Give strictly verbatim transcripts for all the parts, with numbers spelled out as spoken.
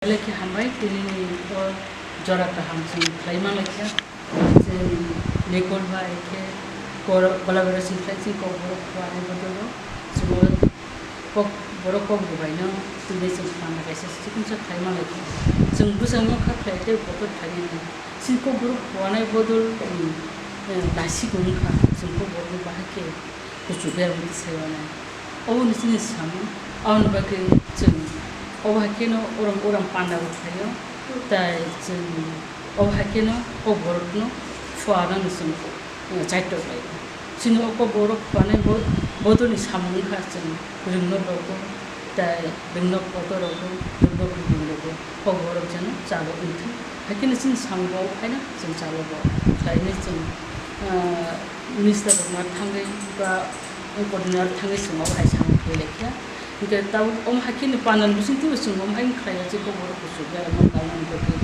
Belai khe hambai, tini o jora kaham chwng khlai man lai kha. Chwng Nikol bai khe kor-, collaboration khlai chwng Kokborok phuarni bodolo chwng o Kokborok Kokborok bai no tini chwng panda kaisa chikon sa khlai man lai kha. Chwng bwsang no kha khlai tei bo khe khlai nai. Chini Kokborok phuarnai bodol ni, eh, nasik wng kha chwng Kokborok no bahai khe kuchuk ber wngwi sai mano. Obo ni chini samung, aboni bagwi chwng obo hai kheno orom orom panda bo khlaio, tai chwng obo hai kheno Kokborok no phuarnani chwng, eh, chaitok laio. Chini o Kokborok phuarnai bo-, bodol ni samung wngkha chwng rwngno rogo, tai rwngno kotor rogo, rwngno bwrwng rogo, Kokborok jeno chalo wngthung. Hai kheno chini samung bo haino chwng chalo bo khlainai chwng, ah, minister rok ma thangwi ba coordinator thangwi chwng obo hai samung khlai lai kha. Hinkhe tabuk omo hai kheno pandan bising twibo chwng omo hai khlai ya je Kokborok kuchuk ber no kal nani bagwi.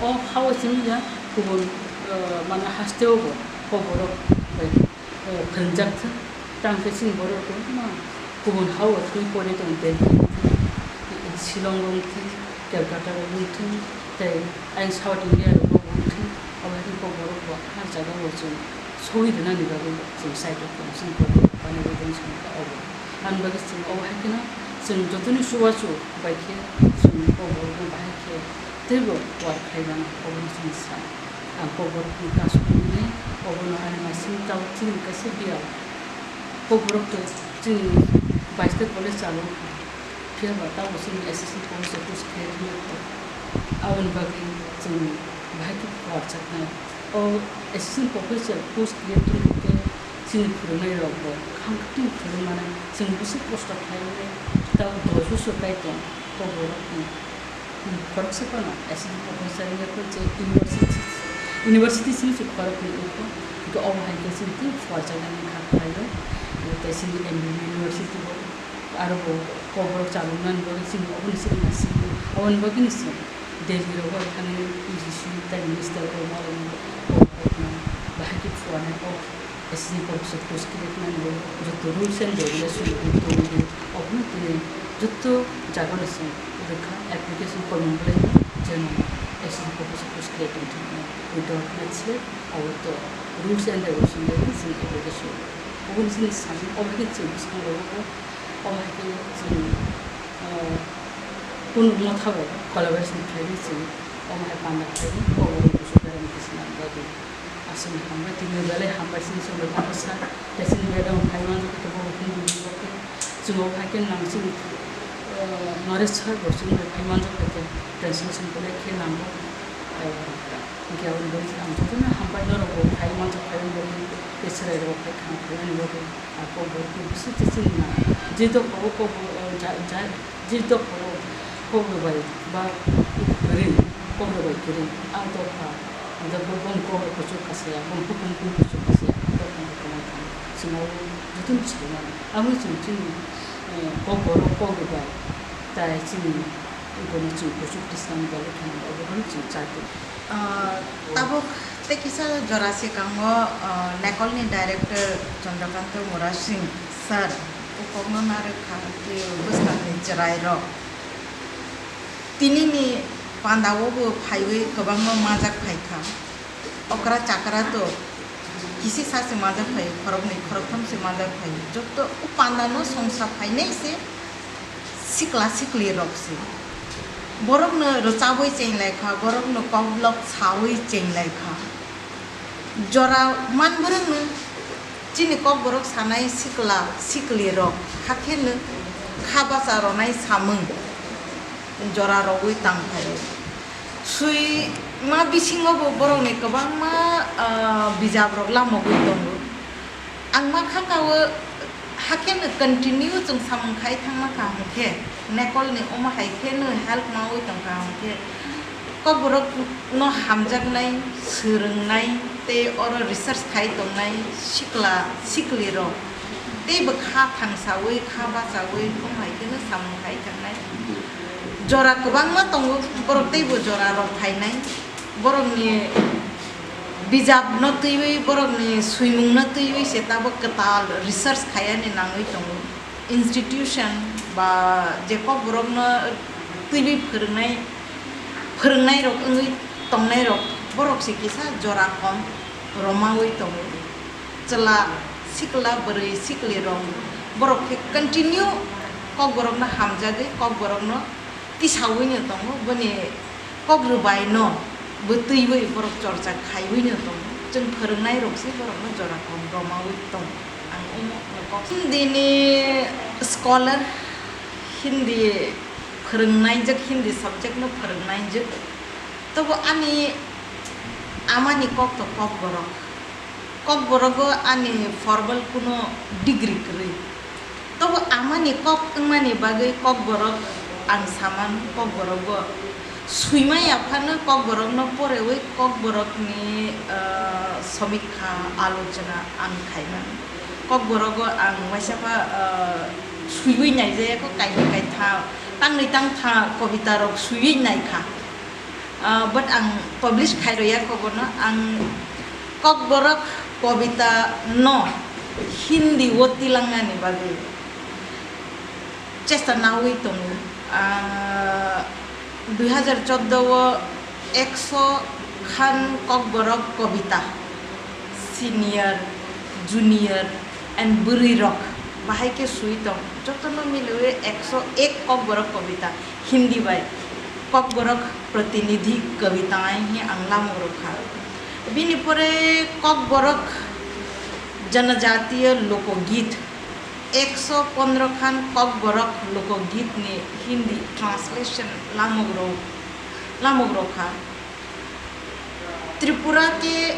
O hao chwng ya kubun, ah, mane hasteo bo Kokborok bai, ah, phrwngjak thung. Tang khe chini borok rok ma kubun hao thwi pori tong Delhi wngthung, Shillong wngthung, Calcutta wngthung, tei ayang South India rok wngthung, abo hai khe Kokborok bo ha jaga o chwng sogwi rwnani bagwi chwng side o chwng Kokborok bai no bo chwng kha obo. Ani bagwi chwng obo hai kheno chwng jotoni chubachu bai khe chwng Kokborok no bahai khe teibo war khlai mano, obo no chwng sa. Ang Kokborok ni kasu hwnwi obono ani masing tao chini kaisa biyal. Kokborok to chini baisde college chalo wngkha. Phiya ba tabuk chini assistant professor post create wngya kho. Aboni bagwi chwng bahai khe phuarjaknai. O assistant professor post create wngkha khe chini phwrwngnairok bo kham khe twi phwrwng mano. Chwng bwswk kosto khlai mani, tabuk dos bosor kai tong Kokborok ni. Khoroksa phano S S C professor wngya kho je university, university simi se khoroknwi wngkho. Hwnkhe obo hai khe chini tei phuarjaknani kha khlaio. Tei chini M B B university bo aro bo Kokborok chaloknani bagwi chini oboni chini nasingwi. Oboni bagwini chwng Delhi rogo thangwi U G C tei minister rok malai bahai khe phuarnai kok. Assistant professor post create nani joto rules and regulation tongwi, obono tini joto jagano chwng rwkha, application kormo belai jeno assistant professor post create wngthokno without merit slip, abo to rules and regulation bai chwng application. Oboni chini samung obo khe chwng bwskango obo hai khe chwng, ah, kunu motha bai collaboration khlaiwi chwng omo hai panda khlaiwi obo kuchuk berani khe swnam bagwi. Aswkni hambai, tini belai hambai chini songwi baksa. Tei chini madam phai manjak khe bo Hindi ni bo khe chwng bo phai khe nang chini, eh, Naresh sir bo chwng bai phai manjak khe translation belai khe nango. Eh, hwnkhe aboni bagwi ang jotono hambai norok bo phai manjak phai wngwi bagwi tei chwrai rok phai khna phai ani bagwi. Ang Kokborok ni bwswk tei chini na je dophao Kokborok, eh, ja, ja, je dophao Kokborok bai ba kwrwi, Kokborok bai kwrwi, ah, dopha, ah, dopha bong Kokborok kuchuk kasaya, bong hukum hukum kuchuk kasaya, ah, dopha no kwmai kha. Chwng abo jotono sai mano. Aboni chwng chini, eh, Kokborok, Kokborok bai tai chini bono chwng kuchuk tisnani bagwi khe abo bono chwng chai tong. Ah, tabuk tei kisa jora swkango, ah, Nekolni director Chandrakanta Murasing sir o kokno narwk kha, tei bwskangni chwrairok tinini pandao bo phaiwi kwbangma majak phai kha. Okra chakra to kisi sa se majak phai, khoroknwi khoroktham se majak phai, joto o pandano songsa phainai se sikla sikli rok se. Borokno rwchabwi chenglai kha, borokno kokbwlok sawi chenglai kha. Jora manbwrwngno chini kokborok sanai sikla sikli rok hakheno kha bacha ronai samung jora rogwi tang phaio. Swima bisingo bo borokni kwbangma, ah, bijap rok lamogwi tongo. Ang ma kha kao, hakheno continue chwng samung khai thangma kha hwnkhe, Nekolni omo hai kheno help maui tongkha hwnkhe, kokborokno hamjaknai, swrwngnai tei oro research khai tongnai sikla siklirok teibo kha thangsaui, kha bachaui omo hai kheno samung khai thangnai. Jora kwbangma tongo, borok teibo jora rok phainai. Borokni bijapno twiwi, borokni swimungno twiwi se tabuk kwtal research khaiyani nangwi tongo. Institution ba je kokborokno twiwi phwrwngnai Phwrwngnairok wngwi tongnairok, borok se kisa jora kom romawi tongo. Chwla sikla, bwrwi siklirok, borok khe continue Kokborokno hamjagwi, Kokborokno tisawino tongo, boni kok rwbaino bwtwiwi borok chorcha khaiwino tongo. Chwng phwrwngnairok se borokno jora kom romawi tongo. Ang omo kok Hindi ni scholar, Hindi phwrwngnaijak, Hindi subject no phwrwngnaijak. Tobo ani amani kok to Kokborok. Kokborogo ani formal kuno degree kwrwi. Tobo amani kok wngmani bagwi Kokborok ang saman, Kokborogo swimaya phano Kokborokno porewi Kokborokni, ah, somikha, alochona ang khaimani. Kokborogo ang waisa pha, ah, swiwi naijaya kho, kainwi kaitha, tangnwi tangtha kobita rok swiwi naikha. Ah, but ang publish khairwya kho bono, ang Kokborok kobita no Hindi o tilangnani bagwi chesta nawi tongo. Ah, dui hazar chordo o ekso khan Kokborok kobita, senior, junior and bwrwi rok bahai khe swi tong. Jotono miliwi ekso ek Kokborok kobita Hindi bai Kokborok protinidhi kobita hai hinwi ang lamuk rwkha. Bini pore Kokborok janajatiya lokogit ekso pondro khan Kokborok lokogit ni Hindi translation lamuk rw-, lamuk rwkha. Tripura ke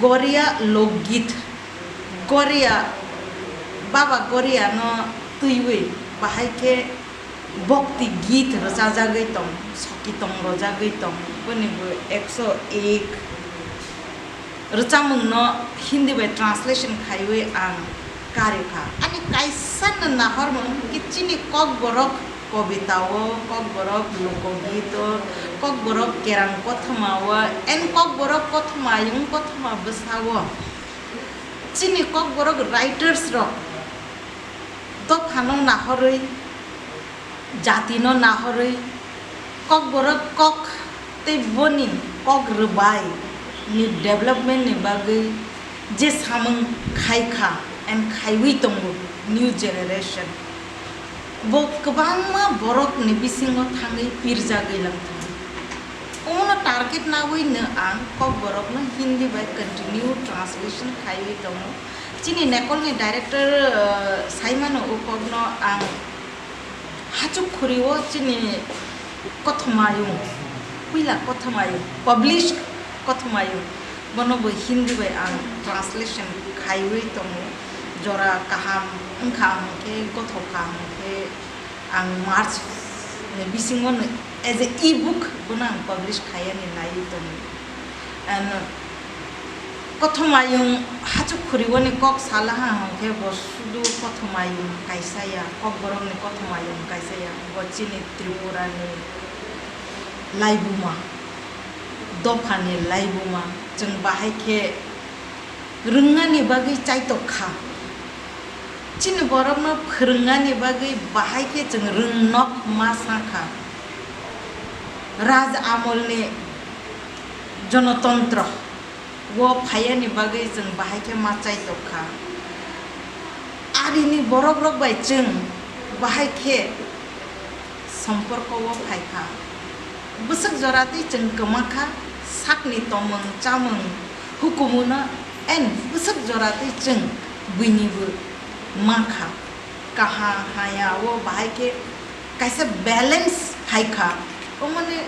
Goria lokgit, Goria, Baba Goria no twiwi bahai khe bhakti git rwchajagwi tong, sokitong rwjagwi tong, boni bo ekso ek rwchapmung no Hindi bai translation khaiwi ang karikha. Ani kaisa no nahormung ki chini Kokborok kobita o, Kokborok lokogit o, Kokborok kerang kothoma o, and Kokborok kothoma yung kothoma bwsa o. Chini Kokborok writers rok dophano nahorwi, jatino nahorwi, Kokborok kok tei boni kok rwbai ni development ni bagwi je samung khaikha and khaiwi tongo new generation, bo kwbangma borok ni bisingo thangwi pirjagwi langthang. Omono target nawi no ang Kokborok no Hindi bai continue translation khaiwi tongo. Chini Nekol ni director, uh, saimano o kok no ang hachuk khuri o chini kothomayung, puila kothomayung, published kothomayung, bono bo Hindi bai ang translation khaiwi tongo. Jora kaham wngkha hwnkhe, gothok kha hwnkhe, ang March ni bisingo no as a e-book bono ang publish khaiyani naiwi tongo. And kothomayung hachuk khurioni kok salaha hwnkhe bo sudu kothomayung kaisa ya, Kokborokni kothomayung kaisa ya, bo chini Tripurani laibuma, dophani laibuma, chwng bahai khe rwngnani bagwi chaitok kha. Chini borokno phwrwngnani bagwi bahai khe chwng rwngnok ma sa kha. Raj amolni jonotontro o phaiyani bagwi chwng bahai khe ma chaitok kha. Arini borok rok bai chwng bahai khe somporko o phai kha. Bwswk jora twi chwng kwma kha, sakni tongmung chamung hukumu no, and bwswk jora twi chwng buini bo ma kha. Kaham haya o bahai khe kaisa balance phai kha. Omoni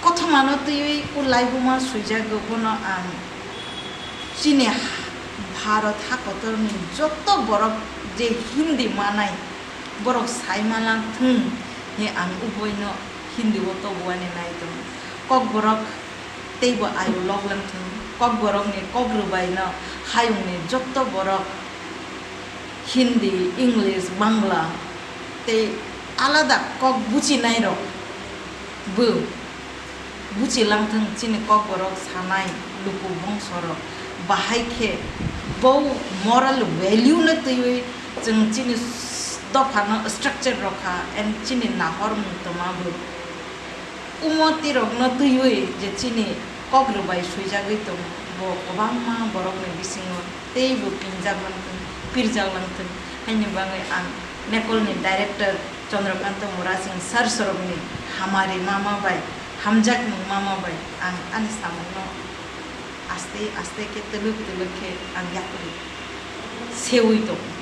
kothoma no twiwi o laibuma swijak bono ang chini Bharat hakotorni joto borok je Hindi manai, borok sai ma lang thung he ang uboino Hindi o tobuani nai tongo. Kokborok teibo ayu lok lang thung. Kokborokni kok rwbaino hayungni jotto borok Hindi, English, Bangla tei alada kok buchinairok bo buchi lang thung, chini Kokborok sanai luku bongsorok. Bahai khe bo moral value no twiwi chwng chini s-, dophano structure rokha and chini nahormung twma bo Umoti rokno twiwi je chini kok rwbai swijagwi tongo, bo kwbangma borokni bisingo teibo pinjak langthwng, pirjak langthwng haini bagwi ang Nekolni director Chandrakanta Murasing sir sorokni hamari mama bai, hamjakmung mama bai ang ani samungno aste aste khe twlwk twlwk khe ang yapri seui tongo.